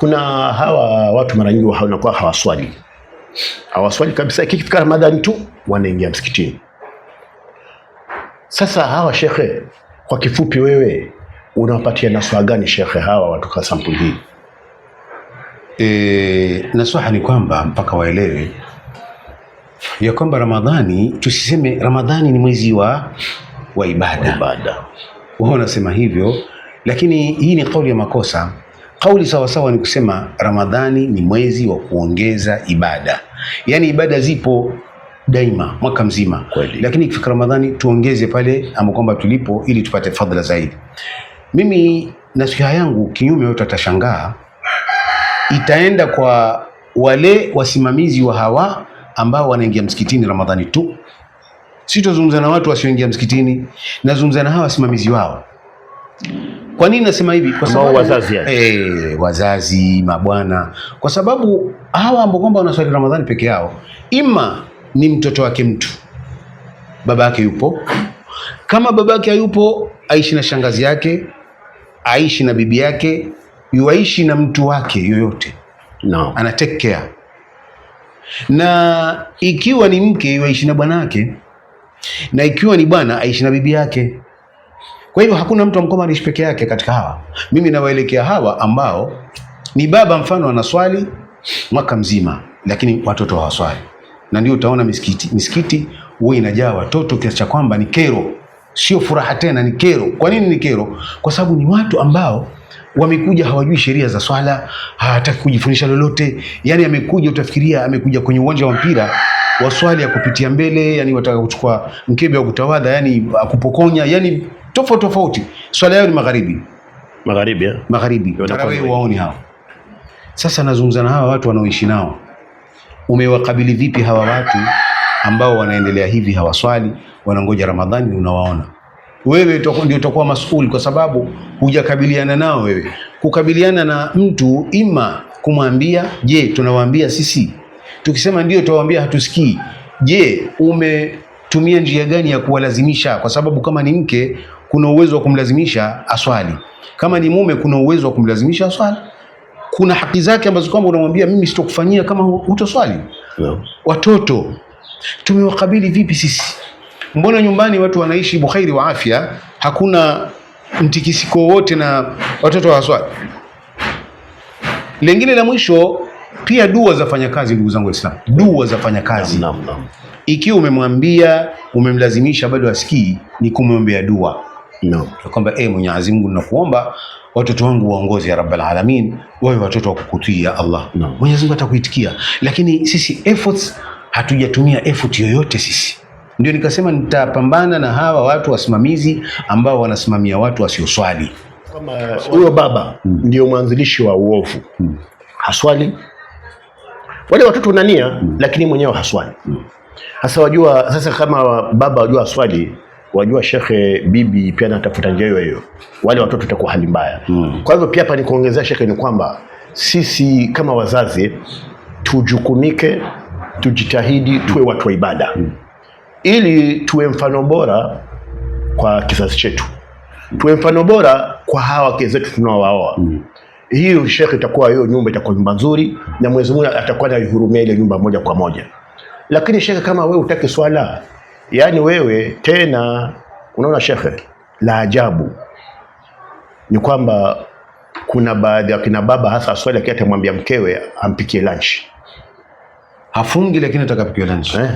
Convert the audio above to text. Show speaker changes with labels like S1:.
S1: Kuna hawa watu mara nyingi wanakuwa hawaswali, hawaswali kabisa. Ikifika Ramadhani tu wanaingia msikitini. Sasa hawa shekhe, kwa kifupi, wewe unawapatia naswaha gani shekhe, hawa watu kwa sampuli hii?
S2: Nasaha ni kwamba mpaka waelewe ya kwamba Ramadhani, tusiseme Ramadhani ni mwezi wa ibada.
S1: Ibada.
S2: Wao wanasema hivyo, lakini hii ni kauli ya makosa. Kauli sawasawa ni kusema Ramadhani ni mwezi wa kuongeza ibada, yaani ibada zipo daima mwaka mzima.
S1: Kweli.
S2: Lakini ikifika Ramadhani tuongeze pale ambapo kwamba tulipo ili tupate fadhila zaidi. Mimi nasiha yangu kinyume, watu watashangaa, itaenda kwa wale wasimamizi wa hawa ambao wanaingia msikitini Ramadhani tu. Sitozungumza na watu wasioingia msikitini, nazungumza na hawa wasimamizi wao. Kwa nini nasema hivi? Kwa
S1: Ambao
S2: sababu
S1: wazazi yani.
S2: Wazazi, mabwana, kwa sababu hawa ambao kwamba wanaswali Ramadhani peke yao, ima ni mtoto wake mtu, baba yake yupo. Kama baba yake hayupo, aishi na shangazi yake, aishi na bibi yake, yuaishi na mtu wake yoyote
S1: No.
S2: ana take care. Na ikiwa ni mke yuaishi na bwanake, na ikiwa ni bwana aishi na bibi yake. Kwa hivyo hakuna mtu amkoma anaishi peke yake katika hawa. Mimi nawaelekea hawa ambao ni baba mfano anaswali mwaka mzima, lakini watoto hawaswali, na ndio utaona misikiti huwa inajaa watoto kiasi cha kwamba ni kero, sio furaha tena, ni kero. Kwa nini ni kero? Kwa sababu ni watu ambao wamekuja hawajui sheria za swala, hawataki kujifundisha lolote. Yani amekuja, utafikiria amekuja kwenye uwanja wa mpira waswali ya kupitia mbele, yani wataka kuchukua mkebe wa kutawadha, yani akupokonya, yani tofauti tofauti. Swala yao ni magharibi.
S1: Magharibi eh?
S2: Magharibi.
S1: Ndio wanakuwa
S2: Tarawih
S1: wengi.
S2: waoni hao. Sasa nazungumza na hawa watu wanaoishi nao, umewakabili vipi hawa watu ambao wanaendelea hivi, hawaswali, wanangoja Ramadhani, unawaona wewe ndio utakuwa mas'ul, kwa sababu hujakabiliana nao wewe. Kukabiliana na mtu ima kumwambia, je, tunawaambia sisi? Tukisema ndio, tuwaambia hatusikii. Je, umetumia njia gani ya kuwalazimisha? Kwa sababu kama ni mke kuna uwezo wa kumlazimisha aswali, kama ni mume kuna uwezo wa kumlazimisha aswali. Kuna haki zake ambazo kwamba unamwambia mimi sitokufanyia kama hutoswali.
S1: No.
S2: Watoto tumewakabili vipi sisi? Mbona nyumbani watu wanaishi bukhairi wa afya, hakuna mtikisiko wowote na watoto hawaswali? Lengine la mwisho pia, dua za fanya kazi, ndugu zangu Waislamu, dua za fanya kazi.
S1: Naam, naam.
S2: Ikiwa umemwambia umemlazimisha, bado asikii, ni kumwombea dua
S1: No.
S2: kwamba Mwenyezi Mungu, ninakuomba watoto wangu waongoze ya Rabbal Alamin, wawe watoto wa kukutii ya Allah.
S1: Naam.
S2: Mwenyezi Mungu atakuitikia, lakini sisi efforts hatujatumia effort yoyote sisi. Ndio nikasema nitapambana na hawa watu wasimamizi ambao wanasimamia watu wasioswali.
S1: Kama huyo baba ndio mwanzilishi wa uovu, haswali, wale watoto unania, lakini mwenyewe haswali. Sasa wajua, sasa kama baba wajua haswali, wajua shekhe, bibi pia anatafuta njia hiyo hiyo, wale watoto itakuwa hali mbaya. Kwa hivyo pia hapa ni kuongezea shekhe, ni kwamba sisi kama wazazi tujukumike, tujitahidi, tuwe watu wa ibada ili tuwe mfano bora kwa kizazi chetu, tuwe mfano bora kwa hawa wake zetu tunaowaoa. Hiyo shekhe, itakuwa hiyo nyumba itakuwa nyumba nzuri, na Mwenyezi Mungu atakuwa anaihurumia ile nyumba moja kwa moja. Lakini shekhe, kama wewe utaki swala, yani wewe tena, unaona shekhe, la ajabu ni kwamba kuna baadhi ya kina baba hasa swali akiwa atamwambia mkewe ampikie lunch
S2: Hafungi lakini atakapikiwa lunch.
S1: eh?